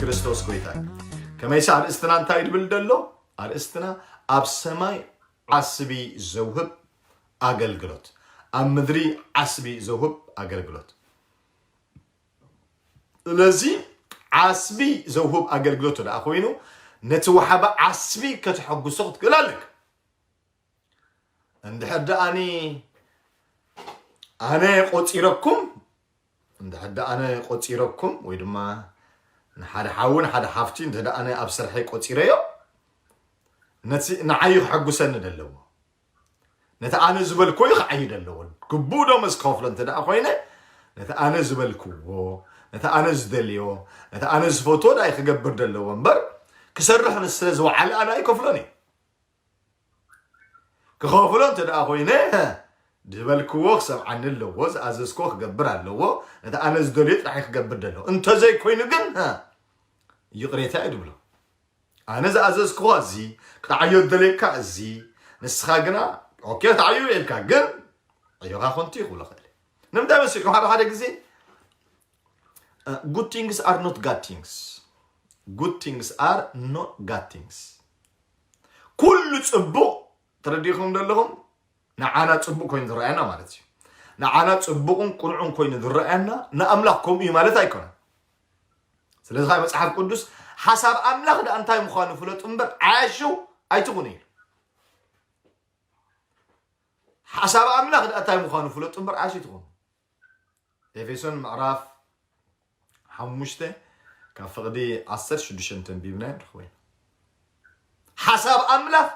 ክርስቶስ ጎይታ እዩ። ከመይሲ ኣርእስትና እንታይ ድብል ደሎ? ኣርእስትና ኣብ ሰማይ ዓስቢ ዘውህብ ኣገልግሎት፣ ኣብ ምድሪ ዓስቢ ዘውህብ ኣገልግሎት። ስለዚ ዓስቢ ዘውህብ ኣገልግሎት ደኣ ኮይኑ ነቲ ወሓቢ ዓስቢ ከተሐጉሶ ክትክእል ኣለካ። እንድሕር ደኣኒ ኣነ ቆፂረኩም እንድሕር ደኣ ኣነ ቆፂረኩም ወይ ድማ ንሓደ ሓዊ ንሓደ ሓፍቲ እንተ ደኣ ኣነ ኣብ ስርሐይ ቆፂረዮ ነቲ ንዓዩ ክሐጉሰኒ ደለዎ። ነቲ ኣነ ዝበልኮ እዩ ክዓዩ ደለዎ። ግቡእ ዶ ምስ ከፍሎ እንተ ደኣ ኮይነ ነቲ ኣነ ዝበልክዎ ነቲ ኣነ ዝደልዮ ነቲ ኣነ ዝፈትዎ ዳይ ክገብር ደለዎ እምበር ክሰርሕ ንስለ ዝወዓለ ኣነ ኣይከፍሎን እዩ። ክኸፍሎ እንተ ደኣ ኮይነ ዝበልክዎ ክሰምዓኒ ኣለዎ፣ ዝኣዘዝክዎ ክገብር ኣለዎ፣ ነቲ ኣነ ዝደልዮ ጥራሕ ክገብር ደለዎ። እንተዘይኮይኑ ግን ይቕሬታ እዩ ድብሎ። ኣነ ዝኣዘዝክዎ እዚ፣ ክትዓዮ ዝደለየካ እዚ፣ ንስኻ ግና ኦኬ ክትዓዮ ኢልካ ግን ዕዮኻ ኮንቲ ክብሎ ክእል። ንምንታይ መሲልኩም ሓደ ሓደ ግዜ good things are not God things. Good things are not God things. ኩሉ ጽቡቕ ተረዲእኩም ዘለኹም ንዓና ጽቡቕ ኮይኑ ዝረኣየና ማለት እዩ። ንዓና ጽቡቕን ቅኑዕን ኮይኑ ዝረኣየና ንኣምላኽ ከምኡ እዩ ማለት ኣይኮነን። ስለዚ ከዓ መጽሓፍ ቅዱስ ሓሳብ ኣምላኽ ደኣ እንታይ ምዃኑ ፍለጡ እምበር ዓያሹ ኣይትኹኑ ኢሉ። ሓሳብ ኣምላኽ ደኣ እንታይ ምዃኑ ፍለጡ እምበር ዓያሹ ኣይትኹኑ። ኤፌሶን ምዕራፍ ሓሙሽተ ካብ ፍቕዲ ዓሰርተ ሽዱሽተ ተንቢብና ንረኽቦ ኢና። ሓሳብ ኣምላኽ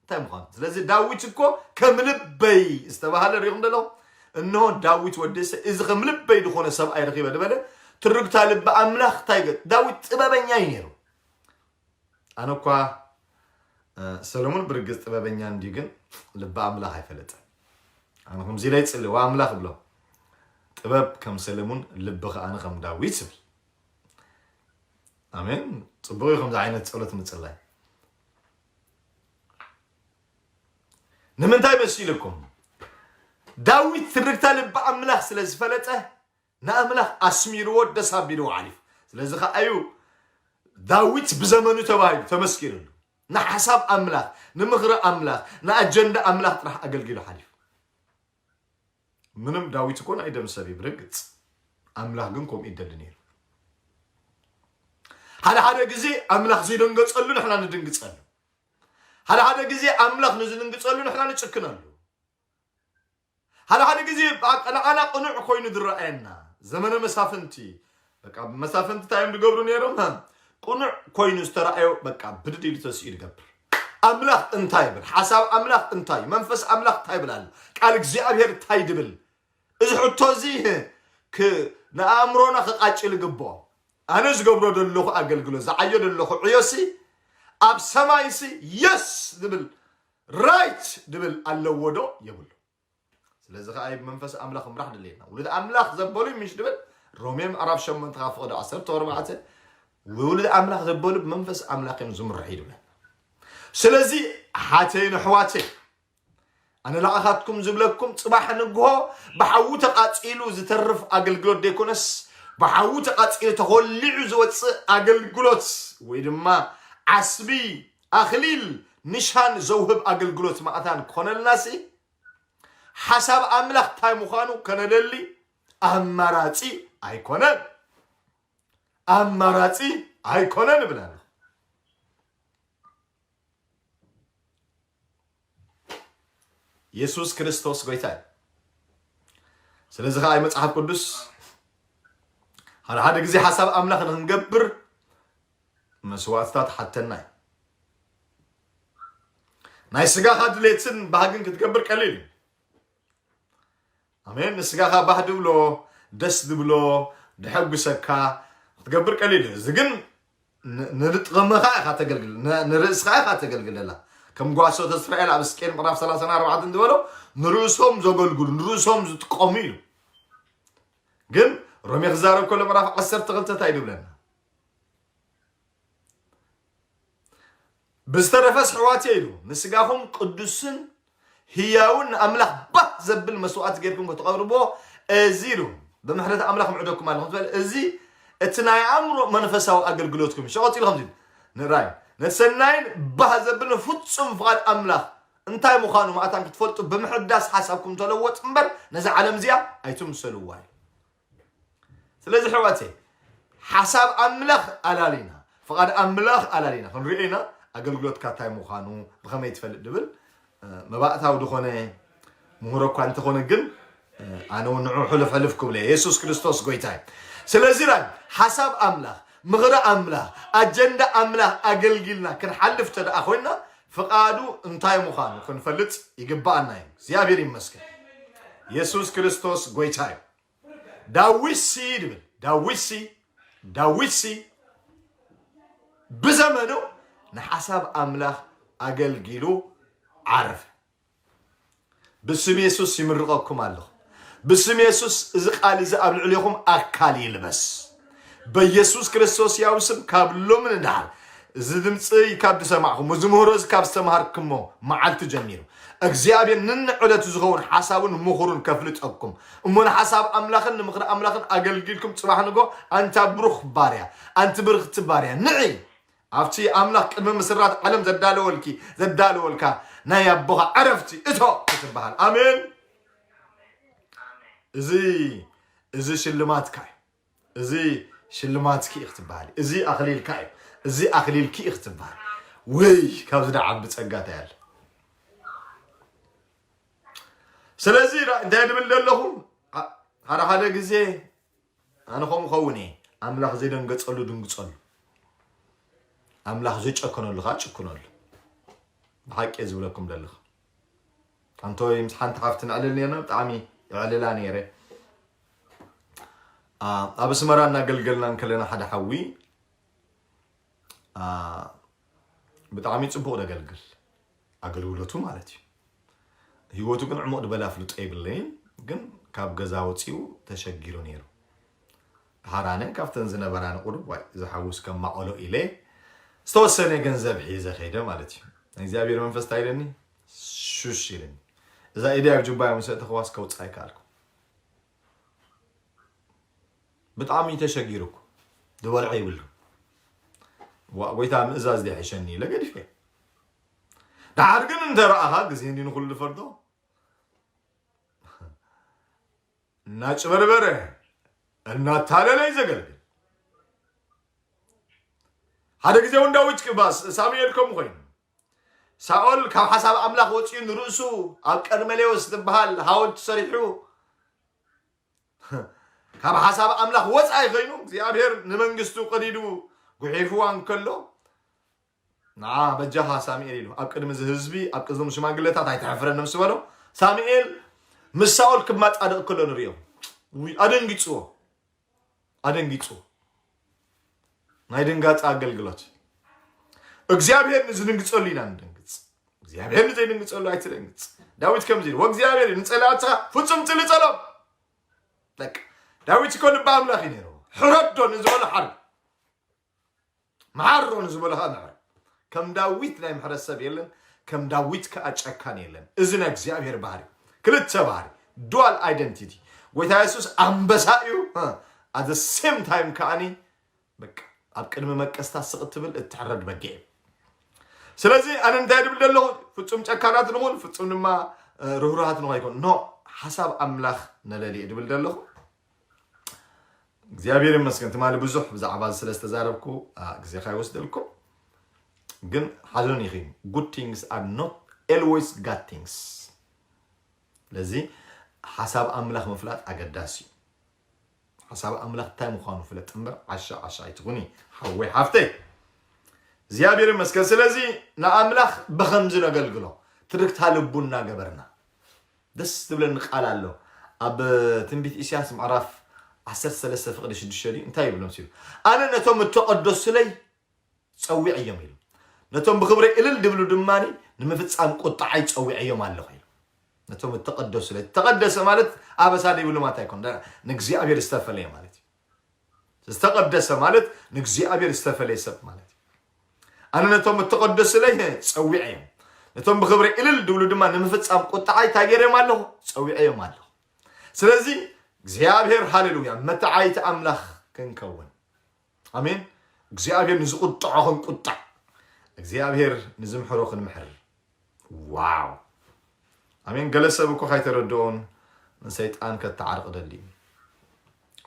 እንታይ ምዃኑ። ስለዚ ዳዊት እኮ ከም ልበይ ዝተባህለ ሪኹም ደለኹም። እንሆ ዳዊት ወዲ እሰይ እዚ ከም ልበይ ዝኾነ ሰብኣይ ረኺበ ዝበለ ትርግታ ልቢ ኣምላኽ እንታይ ገ ዳዊት ጥበበኛ እዩ ነይሩ። ኣነ እኳ ሰለሙን ብርግጽ ጥበበኛ እንዲ ግን ልቢ ኣምላኽ ኣይፈለጠ። ኣነ ከምዚ ኢለ ይጽሊ ዋ ኣምላኽ ብሎ ጥበብ ከም ሰለሙን ልቢ ከኣነ ከም ዳዊት ይብል። ኣሜን። ጽቡቕ እዩ ከምዚ ዓይነት ጸሎት ምጽላይ። ንምንታይ መሲልኩም? ዳዊት ትርግታ ልቢ ኣምላኽ ስለ ዝፈለጠ ንኣምላኽ ኣስሚርዎ ደስ ኣቢልዎ ዓሊፉ። ስለዚ ከኣ እዩ ዳዊት ብዘመኑ ተባሂሉ ተመስኪርሉ። ንሓሳብ ኣምላኽ፣ ንምኽሪ ኣምላኽ፣ ንኣጀንዳ ኣምላኽ ጥራሕ ኣገልጊሉ ሓሊፉ። ምንም ዳዊት እኮ ናይ ደም ሰብ እዩ ብርግጽ። ኣምላኽ ግን ከምኡ ይደሊ ነይሩ። ሓደ ሓደ ግዜ ኣምላኽ ዘይደንገጸሉ ንሕና ንድንግጸሉ። ሓደ ሓደ ግዜ ኣምላኽ ንዝድንግጸሉ ንሕና ንጭክነሉ። ሓደ ሓደ ግዜ ንኣና ቅኑዕ ኮይኑ ዝረኣየና ዘመነ መሳፍንቲ በቃ መሳፍንቲ እንታይ እዮም ዝገብሩ ነይሮም? ቅኑዕ ኮይኑ ዝተረኣዮ በቃ ብድድ ኢሉ ተስኡ ይገብር። ኣምላኽ እንታይ ይብል? ሓሳብ ኣምላኽ እንታይ? መንፈስ ኣምላኽ እንታይ ይብል ኣሎ? ቃል እግዚኣብሔር እንታይ ድብል? እዚ ሕቶ እዚ ንኣእምሮና ክቃጭል ይግብኦ። ኣነ ዝገብሮ ዘለኹ ኣገልግሎት ዝዓዮ ዘለኹ ዕዮሲ ኣብ ሰማይሲ የስ ዝብል ራይት ድብል ኣለዎ ዶ የብሉ? ስለዚ ከዓ ብመንፈስ ኣምላኽ ምራሕ ድሌና ውሉድ ኣምላኽ ዘበሉ ምሽ ድብል ሮሜ ምዕራፍ ሸሞንተ ካብ ፍቕዲ ዓሰርተ ኣርባዕተ ውሉድ ኣምላኽ ዘበሉ ብመንፈስ ኣምላኽ እዮም ዝምርሑ ይድብለና። ስለዚ ሓተይ ንሕዋተይ ኣነ ንዓኻትኩም ዝብለኩም ጽባሕ ንግሆ ብሓዊ ተቓጺሉ ዝተርፍ ኣገልግሎት ደይኮነስ ብሓዊ ተቓጺሉ ተኾሊዑ ዝወፅእ ኣገልግሎት ወይ ድማ ዓስቢ ኣኽሊል ንሻን ዘውህብ ኣገልግሎት ማእታን ኮነልናሲ ሓሳብ ኣምላኽ እንታይ ምዃኑ ከነደሊ ኣማራጺ ኣይኮነን። ኣማራጺ ኣይኮነን እብል ኣለኹ። የሱስ ክርስቶስ ጎይታ እዩ። ስለዚ ከዓ መጽሓፍ ቅዱስ ሓደ ሓደ ግዜ ሓሳብ ኣምላኽ ንክንገብር መስዋእትታት ሓተና እዩ። ናይ ስጋኻ ድሌትን ባህግን ክትገብር ቀሊል እዩ። ኣሜን። ንስጋኻ ባህ ድብሎ ደስ ድብሎ ድሐጉሰካ ክትገብር ቀሊል እዩ። እዚ ግን ንጥቕምኻ ኢኻ ተገልግል ንርእስኻ ኢኻ ተገልግለላ። ከም ጓሶት እስራኤል ኣብ እስቄል ምዕራፍ ሰላሳን ኣርባዕተን ዝበሎ ንርእሶም ዘገልግሉ ንርእሶም ዝጥቀሙ ኢሉ። ግን ሮሜ ክዛረብ ከሎ ምዕራፍ ዓሰርተ ክልተ እንታይ ድብለና? ብዝተረፈስ ኣሕዋትየ ኢሉ ንስጋኹም ቅዱስን ህያውን ንኣምላኽ ባህ ዘብል መስዋእቲ ጌርኩም ከተቕርብዎ እዚ ኢሉ ብምሕረት ኣምላኽ ምዕደኩም ኣለኹም ዝበለ እዚ እቲ ናይ ኣእምሮ መንፈሳዊ ኣገልግሎትኩም ሸቐጥ ኢሉ ከምዚ ንራይ ነቲ ሰናይን ባህ ዘብልን ፍጹም ፍቓድ ኣምላኽ እንታይ ምዃኑ ማእታን ክትፈልጡ ብምሕዳስ ሓሳብኩም ተለወጥ እምበር ነዚ ዓለም እዚኣ ኣይትምሰልዋ እዩ። ስለዚ ሕዋተይ ሓሳብ ኣምላኽ ኣላሊና ፍቓድ ኣምላኽ ኣላሊና ክንሪኦ ኢና። ኣገልግሎትካ እንታይ ምዃኑ ብኸመይ ትፈልጥ ድብል መባእታዊ ዝኾነ ምሁሮ እኳ እንተኾነ ግን ኣነ እውን ንዑ ሕልፍ ሕልፍ ክብለ የሱስ ክርስቶስ ጎይታ እዩ። ስለዚ ራይ ሓሳብ ኣምላኽ ምኽሪ ኣምላኽ ኣጀንዳ ኣምላኽ ኣገልጊልና ክንሓልፍ ተደኣ ኮይና ፍቓዱ እንታይ ምዃኑ ክንፈልጥ ይግባኣና እዩ። እግዚኣብሔር ይመስገን። የሱስ ክርስቶስ ጎይታ እዩ። ዳዊት ሲ ድብል ዳዊት ሲ ዳዊት ሲ ብዘመኑ ንሓሳብ ኣምላኽ ኣገልጊሉ ዓረፈ። ብስም የሱስ ይምርቐኩም ኣለኹ። ብስም የሱስ እዚ ቃል እዚ ኣብ ልዕሌኹም ኣካል ይልበስ። በየሱስ ክርስቶስ ያው ስም ካብ ሎሚ ንድሓር እዚ ድምፂ ካብ ዝሰማዕኹም እዚ ምህሮ እዚ ካብ ዝተምሃርክሞ መዓልቲ ጀሚሩ እግዚኣብሔር ንንዕለቱ ዝኸውን ሓሳቡን ምኽሩን ከፍልጠኩም እሞ ንሓሳብ ኣምላኽን ንምኽሪ ኣምላኽን ኣገልጊልኩም ፅባሕ ንጎ ኣንታ ብሩኽ ባርያ ኣንቲ ብርኽቲ ባርያ ንዒ ኣብቲ ኣምላኽ ቅድሚ ምስራት ዓለም ዘዳለወልኪ ዘዳለወልካ ናይ ኣቦኻ ዕረፍቲ እቶ ክትበሃል ኣሜን። እዚ እዚ ሽልማትካ እዩ። እዚ ሽልማትኪ እዩ ክትበሃል። እዚ ኣኽሊልካ እዩ። እዚ ኣኽሊልኪ እዩ ክትበሃል። ወይ ካብዚ ዳ ዓቢ ጸጋታ ያለ። ስለዚ እንታይ ድብል ዘለኹ ሓደ ሓደ ግዜ ኣነ ከምኡ ኸውን እየ። ኣምላኽ ዘይደንገጸሉ ድንግጸሉ፣ ኣምላኽ ዘይጨከነሉ ከዓ ጭክነሉ። ብሓቂ እየ ዝብለኩም ዘለኹ። ኣንቶይ ምስ ሓንቲ ሓፍቲ ንዕልል ነርና፣ ብጣዕሚ ይዕልላ ነይረ። ኣብ ኣስመራ እናገልገልና እንከለና ሓደ ሓዊ ብጣዕሚ ፅቡቕ ደገልግል ኣገልግሎቱ ማለት እዩ። ህይወቱ ግን ዕሙቕ ድበላ ፍልጦ የብለይን፣ ግን ካብ ገዛ ወፂኡ ተሸጊሩ ነይሩ። ድሓር ኣነ ካብተን ዝነበራኒ ቁሩብ ዋይ እዚ ሓዊ እስከማቐሎ ኢለ ዝተወሰነ ገንዘብ ሒዘ ከይደ ማለት እዩ። ናይ እግዚኣብሔር መንፈስ እንታይ ኢለኒ? ሹሽ ኢለኒ። እዛ ኢደይ ኣብ ጁባይ ምስ ኣእተኽዋ እስከውፅኣ ኣይከኣልኩ። ብጣዕሚ ተሸጊሩ እኮ ዝበልዖ ይብሉ። ዋ ጎይታ ምእዛዝ ድሕሸኒ ኢለ ገዲፈ። ድሓር ግን እንተ ረኣኻ ግዜ እንዲ ንኹሉ ዝፈርዶ እናጭበርበረ እናታለለ እዩ ዘገልግል። ሓደ ግዜ እውን ዳዊት ክባስ ሳሙኤል ከምኡ ኮይኑ ሳኦል ካብ ሓሳብ ኣምላኽ ወፂኡ ንርእሱ ኣብ ቀርሜሌዎስ ዝበሃል ሃወልቲ ሰሪሑ ካብ ሓሳብ ኣምላኽ ወፃኢ ኮይኑ እግዚኣብሔር ንመንግስቱ ቀዲዱ ጉሒፍዋ እንከሎ ንዓ በጃኻ ሳሙኤል ኢሉ ኣብ ቅድሚ እዚ ህዝቢ ኣብ ቅድሚ ሽማግለታት ኣይተሕፍረኒ ምስ በሎ ሳሙኤል ምስ ሳኦል ክማፃደቕ ከሎ ንሪኦ ኣደንጊፅዎ ኣደንጊፅዎ ናይ ድንጋፂ ኣገልግሎት እግዚኣብሔር ንዝድንግፀሉ ኢና ንደንግፅ እግዚኣብሔር ንዘይድንግፀሉ ኣይትደንግፅ ዳዊት ከምዚ ኢሉ ወእግዚኣብሔር ንፀላእትኻ ፍፁም ፅሊ ፀሎም ዳዊት እኮ ልቢ ኣምላኽ እዩ ነይሩ ሕረዶ ንዝበሎ ሓር መሓሮ ንዝበሎ ከዓ ምሕር ከም ዳዊት ናይ ምሕረት ሰብ የለን ከም ዳዊት ከዓ ጨካን የለን እዚ ናይ እግዚኣብሔር ባህሪ ክልተ ባህሪ dual identity ጎይታ የሱስ ኣንበሳ እዩ at the same time ከዓኒ በቃ ኣብ ቅድሚ መቀስታ ስቕ ትብል እትሕረድ በጊዕ ስለዚ ኣነ እንታይ ድብል ዘለኹ ፍጹም ጨካናት ንኹን ፍጹም ድማ ርህሩሃት ንኹ ኣይኮን ኖ ሓሳብ ኣምላኽ ነለሊ ድብል ዘለኹ እግዚኣብሔር ይመስገን ትማሊ ብዙሕ ብዛዕባ እዚ ስለ ዝተዛረብኩ ግዜኻ ይወስደልኩም ግን ሓዘን ይኽን good things are not always good things ስለዚ ሓሳብ ኣምላኽ ምፍላጥ ኣገዳሲ እዩ ሓሳብ ኣምላኽ እንታይ ምዃኑ ፍለጥ እምበር ዓሻ ዓሻ ኣይትኹኒ ሓወይ ሓፍተይ እግዚኣብሔር ይመስገን ስለዚ ንኣምላኽ ብኸምዚ ነገልግሎ ትርክታ ልቡ እናገበርና ደስ ትብለኒ ቃል ኣሎ ኣብ ትንቢት ኢሳያስ ምዕራፍ ዓሰርተ ሰለስተ ፍቕዲ ሽዱሽተ ድዩ እንታይ ይብሎም ሲሉ ኣነ ነቶም እተቐደሱለይ ጸዊዐዮም ኢሉ ነቶም ብኽብረይ እልል ድብሉ ድማ ንምፍጻም ቁጣዓይ ጸዊዐዮም ኣለኹ ኢሉ ነቶም እተቐደሱለይ እተቐደሰ ማለት ኣበሳ ዘይብሉ ማለት ኣይኮን ንእግዚኣብሔር ዝተፈለየ ማለት እዩ ዝተቐደሰ ማለት ንእግዚኣብሔር ዝተፈለየ ሰብ ማለት እዩ ኣነ ነቶም እተቐደሱለይ ጸዊዐዮም ነቶም ብኽብረይ እልል ድብሉ ድማ ንምፍጻም ቁጣዓይ እንታይ ገይረዮም ኣለኹ ጸዊዐዮም ኣለኹ ስለዚ እግዚኣብሔር ሃሌሉያ መተዓይቲ ኣምላኽ ክንከውን ኣሜን። እግዚኣብሔር ንዝቁጥዖ ክንቁጣዕ፣ እግዚኣብሔር ንዝምሕሮ ክንምሕር። ዋው! ኣሜን። ገለ ሰብ እኮ ካይተረድኦን ንሰይጣን ከተዓርቕ ደሊ እዩ።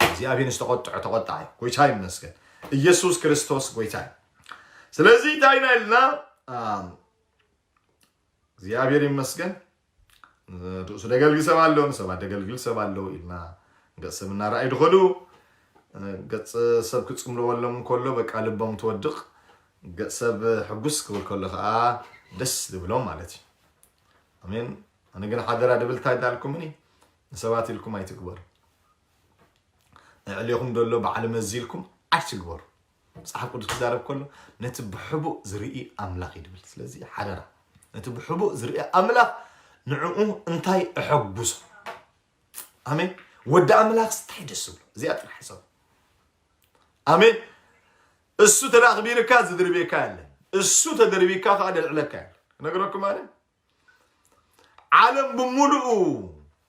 እግዚኣብሔር ዝተቆጥዖ ተቆጣዕ እዩ። ጎይታ ይመስገን። ኢየሱስ ክርስቶስ ጎይታ እዩ። ስለዚ እንታይ ኢና ኢልና? እግዚኣብሔር ይመስገን። ርእሱ ደገልግል ሰብ ኣሎ፣ ንሰባት ደገልግል ሰብ ኣሎ ኢልና ገጽ ሰብ እናረኣዩ ድኸዱ። ገጽ ሰብ ክጽምልወሎም ከሎ በቃ ልቦም ትወድቕ፣ ገጽ ሰብ ሕጉስ ክብል ከሎ ከዓ ደስ ዝብሎም ማለት እዩ። ኣሜን። ኣነ ግን ሓደራ ድብል እንታይ ዳልኩምኒ? ንሰባት ኢልኩም ኣይትግበሩ። ንዕሌኹም ደሎ በዓል መዚ ኢልኩም ኣይትግበሩ። መጽሓፍ ቅዱስ ክዛረብ ከሎ ነቲ ብሕቡእ ዝርኢ ኣምላኽ እዩ ድብል። ስለዚ ሓደራ፣ ነቲ ብሕቡእ ዝርኢ ኣምላኽ ንዕኡ እንታይ እሐጉሶ? ኣሜን። ወዲ ኣምላኽ እንታይ ደስ ዝብሎ? እዚኣ ጥራሕ ሕሰቡ። ኣሜን። እሱ ተዳኽቢርካ ዝድርቤካ የለን። እሱ ተደርቢካ ከዓ ደልዕለካ የለን። ክነግረኩም ኣነ ዓለም ብምሉኡ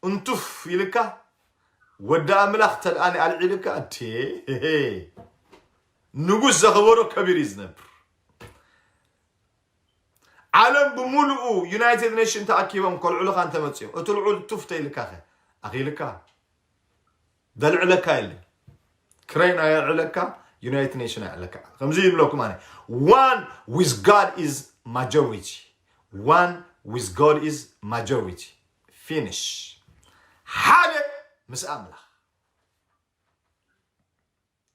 እንቱፍ ኢልካ ወዲ ኣምላኽ ተልኣኒ ኣልዒልካ እቴ ንጉስ ዘኸበሮ ከቢር እዩ ዝነብር። ዓለም ብምሉኡ ዩናይትድ ኔሽን ተኣኪቦም ከልዕሉኻ እንተመፅኦም እቲ ልዑል ቱፍ ተይልካ ኸ ኣኺልካ? ዘልዕለካ የለን። ክሬን ኣየልዕለካ፣ ዩናይትድ ኔሽን ኣየልዕለካ። ከምዚ ይብለኩም ኣነ one with God is majority, one with God is majority. Finish. ሓደ ምስ ኣምላኽ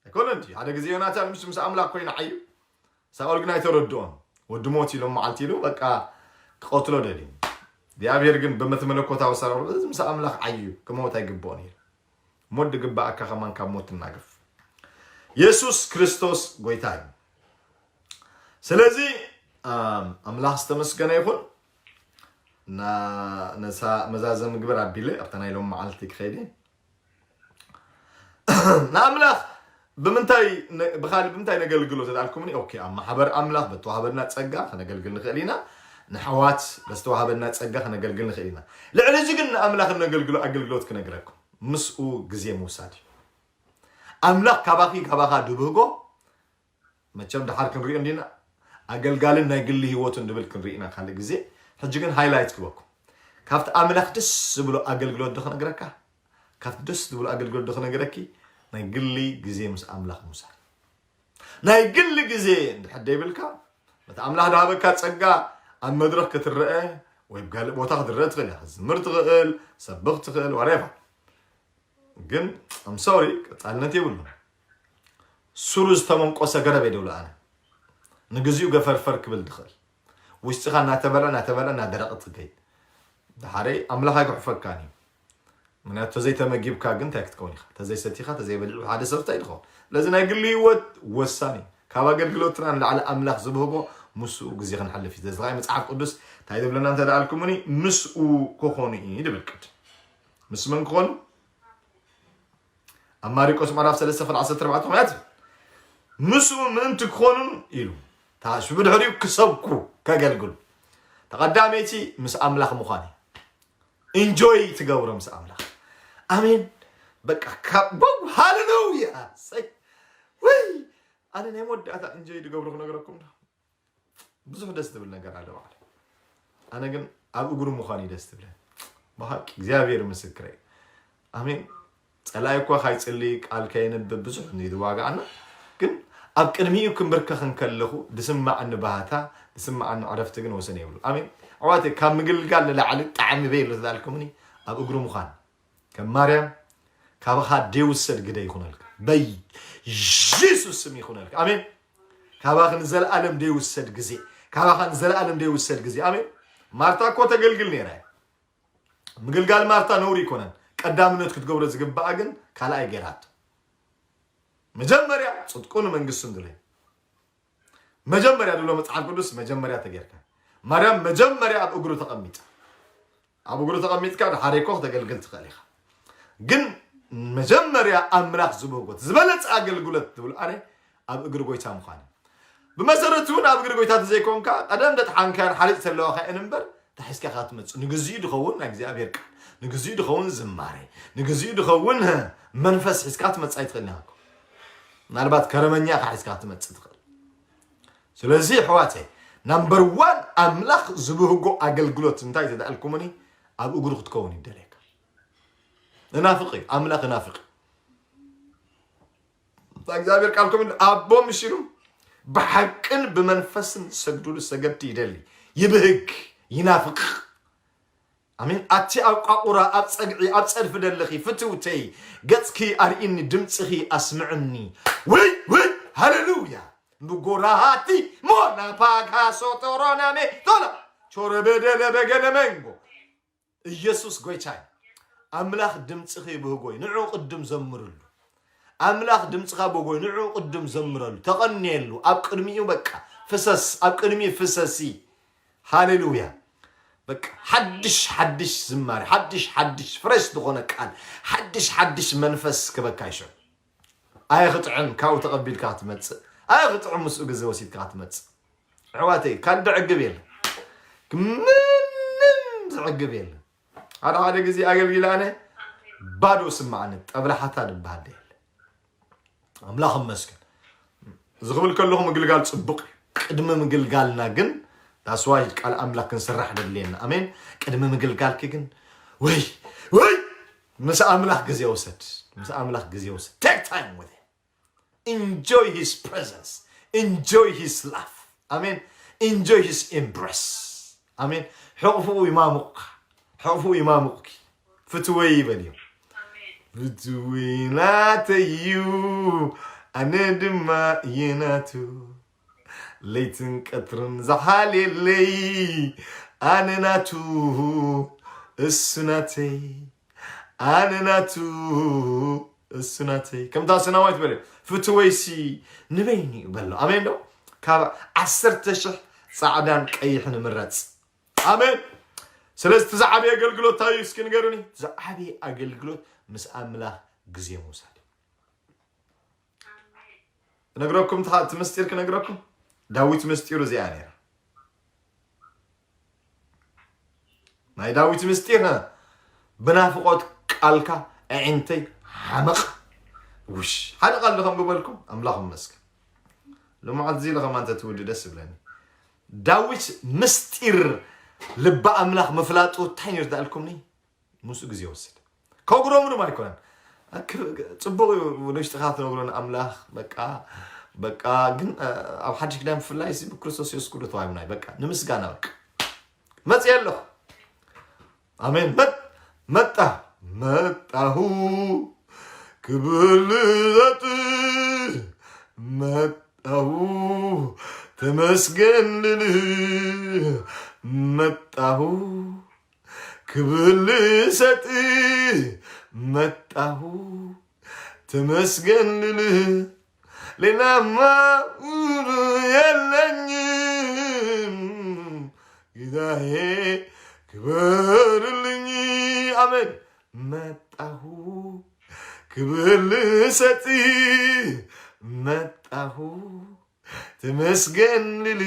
ኣይኮነን ድዩ? ሓደ ግዜ ዮናታን ምስ ምስ ኣምላኽ ኮይኑ ዓዩ። ሳኦል ግን ኣይተረድኦን። ወዲ ሞት ኢሎም መዓልቲ ኢሉ በቃ ክቐትሎ ደልዩ። እግዚኣብሔር ግን በመት መለኮታዊ ሰራሩ እዚ ምስ ኣምላኽ ዓዩ ክመውት ኣይግብኦን ኢሉ። ሞት ድግባኣካ ከማን ካብ ሞት ትናገፍ። የሱስ ክርስቶስ ጎይታ እዩ። ስለዚ ኣም፣ ኣምላኽ ዝተመስገነ ይኹን። እና ነሳ መዛዘሚ ግበር ኣቢለ ኣብታ ናይ ሎም መዓልቲ ክኸይድ እየ። ንኣምላኽ ብምንታይ ነ- ብኻልእ ብምንታይ ነገልግሎ ተዳልኩምኒ? ኦኬ፣ ኣብ ማሕበር ኣምላኽ በተዋህበና ጸጋ ከነገልግል ንኽእል ኢና። ንሓዋት በዝተዋህበና ጸጋ ከነገልግል ንኽእል ኢና። ልዕሊ እዚ ግን ንኣምላኽ እነገልግሎ ኣገልግሎት ክነግረኩም ምስኡ ግዜ ምውሳድ እዩ። ኣምላኽ ካባኺ ካባኻ ድብህጎ መቸም ድሓር ክንሪኦ እንዲና ኣገልጋልን ናይ ግሊ ህይወቱን ድብል ክንርኢ ኢና ካልእ ግዜ። ሕጂ ግን ሃይላይት ክበኩም ካብቲ ኣምላኽ ደስ ዝብሎ ኣገልግሎት ዶ ክነግረካ? ካብቲ ደስ ዝብሎ ኣገልግሎት ዶ ክነግረኪ? ናይ ግሊ ግዜ ምስ ኣምላኽ ምውሳድ። ናይ ግሊ ግዜ እንድሕር ደይብልካ፣ ነቲ ኣምላኽ ድሃበካ ጸጋ ኣብ መድረኽ ክትረአ ወይ ኣብ ካልእ ቦታ ክትረአ ትኽእል ኢኻ። ክትዝምር ትኽእል፣ ሰብኽ ትኽእል፣ ዋሬቫ። ግን ኣም ሶሪ፣ ቀጻልነት የብሉን። ሱሩ ዝተመንቆሰ ገረብ እየ ደብሎ ኣነ። ንግዚኡ ገፈርፈር ክብል ድኽእል። ውሽጥኻ እናተበልዐ እናተበልዐ እናደረቐ ትገይ። ድሓረይ ኣምላኽ ኣይጉሕፈካን እዩ። ምክንያቱ ተዘይተመጊብካ ግን እንታይ ክትከውን ኢኻ? ተዘይሰቲኻ ተዘይበሊዑ ሓደ ሰብ እንታይ ድኸውን? ስለዚ ናይ ግሊ ህይወት ወሳኒ እዩ። ካብ ኣገልግሎትና ንላዕሊ ኣምላኽ ዝብህጎ ምስኡ ግዜ ክንሕልፍ እዩ። ስለዚ መጽሓፍ ቅዱስ እንታይ ዝብለና እንተ ደኣልኩምኒ ምስኡ ክኾኑ እዩ ድብል ቅድም። ምስ መን ክኾኑ? ኣብ ማሪቆስ ምዕራፍ ሰለስተ ፍል ዓሰርተ ኣርባዕተ ምክንያት ምስኡ ምእንቲ ክኾኑን ኢሉ ሽቡ ድሕሪኡ ክሰብኩ ከገልግሉ ተቐዳመይቲ ምስ ኣምላኽ ምዃን እዩ። ኢንጆይ ትገብሮ ምስ ኣምላኽ። ኣሜን። በቃ ካብ ቦው ሃሌሉያ ሰይ ወይ ኣነ ናይ መወዳእታ ኢንጆይ ዝገብሮ ክነግረኩም ዶ ብዙሕ ደስ ዝብል ነገር ኣለ ባዕለ ኣነ ግን ኣብ እግሩ ምዃን እዩ ደስ ትብለ ብሃቂ እግዚኣብሔር ምስክረ ኣሜን። ጸላኢ እኳ ካይጽሊ ቃል ከየንብብ ብዙሕ ንይዋጋኣና ግን ኣብ ቅድሚኡ ክምብርከኽ እንከለኹ ዝስማዓኒ ባህታ ዝስማዓኒ ዕረፍቲ ግን ወሰን የብሉ ኣሜን። ኣሕዋተይ ካብ ምግልጋል ንላዕሊ ጣዕሚ በይ ኣሎ ዝላልኩምኒ ኣብ እግሩ ምዃን ከም ማርያም ካባኻ ደይውሰድ ግደ ይኹነልካ በይ ጂሱስ ስም ይኹነልካ ኣሜን። ካባኻ ንዘለኣለም ደይውሰድ ግዜ ካባኻ ንዘለኣለም ደይውሰድ ግዜ ኣሜን። ማርታ እኮ ተገልግል ነይራ እያ። ምግልጋል ማርታ ነውሪ ኣይኮነን። ቀዳምነት ክትገብሮ ዝግባኣ ግን ካልኣይ ገይራቶ። መጀመርያ ጽድቁ ንመንግስቱን ድለ መጀመርያ ድብሎ መጽሓፍ ቅዱስ መጀመርያ ተጌርካ ማርያም መጀመርያ ኣብ እግሩ ተቐሚጥ ኣብ እግሩ ተቐሚጥካ ድሓረይ ኮ ክተገልግል ትኽእል ኢኻ። ግን መጀመርያ ኣምላኽ ዝብህጎት ዝበለጸ ኣገልግሎት ትብል ኣነ ኣብ እግሪ ጎይታ ምዃን ብመሰረቱ እውን ኣብ እግሪ ጎይታ ተዘይኮንካ ቀደም ደጥሓንካን ሓሪጭ ተለዋካ እን እምበር ተሒዝካ ኢኻ ትመጽእ ንግዚኡ ድኸውን ናይ እግዚኣብሔር ቃል ንግዚኡ ድኸውን ዝማሬ ንግዚኡ ድኸውን መንፈስ ሒዝካ ትመጽእ ኣይትኽእል ኢኻ። ምናልባት ከረመኛ ኢኻ ሒዝካ ክትመጽእ ትኽእል። ስለዚ ኣሕዋተይ፣ ናምበር ዋን ኣምላኽ ዝብህጎ ኣገልግሎት እንታይ ተዳልኩምኒ፣ ኣብ እግሩ ክትከውን ይደልየካ። እናፍቕ እዩ ኣምላኽ፣ እናፍቕ እዩ። እግዚኣብሔር ቃል ከምኡ ኣቦ ምሽ ኢሉ ብሓቅን ብመንፈስን ዝሰግዱሉ ሰገድቲ ይደሊ፣ ይብህግ፣ ይናፍቕ። ኣሜን። ኣቲ ኣብ ቋቑራ፣ ኣብ ጸግዒ፣ ኣብ ጸድፊ ደለኺ ፍትውተይ፣ ገጽኪ ኣርእኒ፣ ድምጽኺ ኣስምዕኒ። ወይ ወይ፣ ሃሌሉያ። ንጎራሃቲ ሞና ፓጋ ሶቶሮናሜ ቶላ ቾረ በደለ በገለ መንጎ። ኢየሱስ ጎይታይ። ኣምላኽ ድምጽኺ ብህጎይ ንዑ ቅድም ዘምርሉ። ኣምላኽ ድምጽኻ ብህጎይ ንዑ ቅድም ዘምረሉ፣ ተቐንየሉ። ኣብ ቅድሚኡ በቃ ፍሰስ፣ ኣብ ቅድሚኡ ፍሰሲ። ሃሌሉያ። በቃ ሓድሽ ሓድሽ ዝማሬ፣ ሓድሽ ሓድሽ ፍሬሽ ዝኾነ ቃል፣ ሓድሽ ሓድሽ መንፈስ ክበካ ይሽዑ። ኣየኽጥዕም ካብኡ ተቐቢልካ ክትመጽእ፣ ኣየኽጥዕም ምስኡ ግዜ ወሲድካ ክትመጽእ። ኣሕዋተይ፣ ካልእ ዘዕግብ የለን። ምንም ዘዕግብ የለን። ሓደ ሓደ ግዜ ኣገልጊለ ኣነ ባዶ ስማዓኒ፣ ጠብላሓታ ዝበሃል የለን። ኣምላኽ ይመስገን። እዚ ክብል ከለኹ ምግልጋል ጽቡቕ እዩ። ቅድሚ ምግልጋልና ግን that's why ቃል ኣምላኽ ክንስራሕ ደድልየና። ኣሜን። ቅድሚ ምግልጋልኪ ግን ወይ ወይ ምስ ኣምላኽ ግዜ ውሰድ። ምስ ኣምላኽ ግዜ ውሰድ። Take time with him. Enjoy his presence. Enjoy his love. ኣሜን። Enjoy his embrace. ኣሜን። ሕቕፍኡ ይማሙቕካ። ሕቕፍኡ ይማሙቕኪ። ፍትወይ ይበልዮ። ፍትወይ ናተይ እዩ፣ ኣነ ድማ እየ ናቱ። ለይትን ቀትርን ዝሓልየለይ፣ ኣነ ናቱ፣ እሱ ናተይ። ኣነ ናቱ፣ እሱ ናተይ። ከምታ ሰናማዊት በለ፣ ፍትወይሲ ንበይኑ እዩ በሎ። ኣሜን ዶ? ካብ ዓሰርተ ሽሕ ጻዕዳን ቀይሕን ምረጽ። ኣሜን። ስለዚ እቲ ዝዓበየ ኣገልግሎት እንታይ እዩ? እስኪ ንገሩኒ። እቲ ዝዓበየ ኣገልግሎት ምስ ኣምላኽ ግዜ ምውሳድ እዩ። ክነግረኩም፣ እቲ ምስጢር ክነግረኩም። ዳዊት ምስጢሩ እዚኣ ነይራ። ናይ ዳዊት ምስጢር፣ ብናፍቖት ቃልካ ኣዒንተይ ሓመቕ። ውሽ፣ ሓደ ቃል ዶ ከም ዝበልኩም ኣምላኽ ይመስገን። ሎማዓት እዚ ኢለ ከማን ተትውዲ ደስ ይብለኒ። ዳዊት ምስጢር ልቢ ኣምላኽ ምፍላጡ እንታይ ነይሩ ተኣልኩምኒ? ምስኡ ግዜ ይወስድ። ከጉረምርም ኣይኮነን። ኣክ-፣ ጽቡቕ እዩ፣ ንውሽጥኻ ትነግሮ ንኣምላኽ፣ በቃ፣ በቃ፣ ግን፣ እ፣ ኣብ ሓድሽ ኪዳን ብፍላይ፣ እዚ ብክርስቶስ የሱስ ኩሉ ተዋሂቡና እዩ። በቃ፣ ንምስጋና፣ በቃ። መጽእ ኣለኹ። ኣሜን። መጥ-፣ መጣ፣ መጣሁ፣ ክብር ልሰጥ፣ መጣሁ፣ ተመስገን ልል፣ መጣሁ፣ ክብር ልሰጥ መጣሁ፣ ተመስገን ልል፣ ሌላማ የለኝም፣ ጌታዬ ክበርልኝ። ኣሜን። መጣሁ፣ ክብር ልሰጥ መጣሁ፣ ተመስገን ልል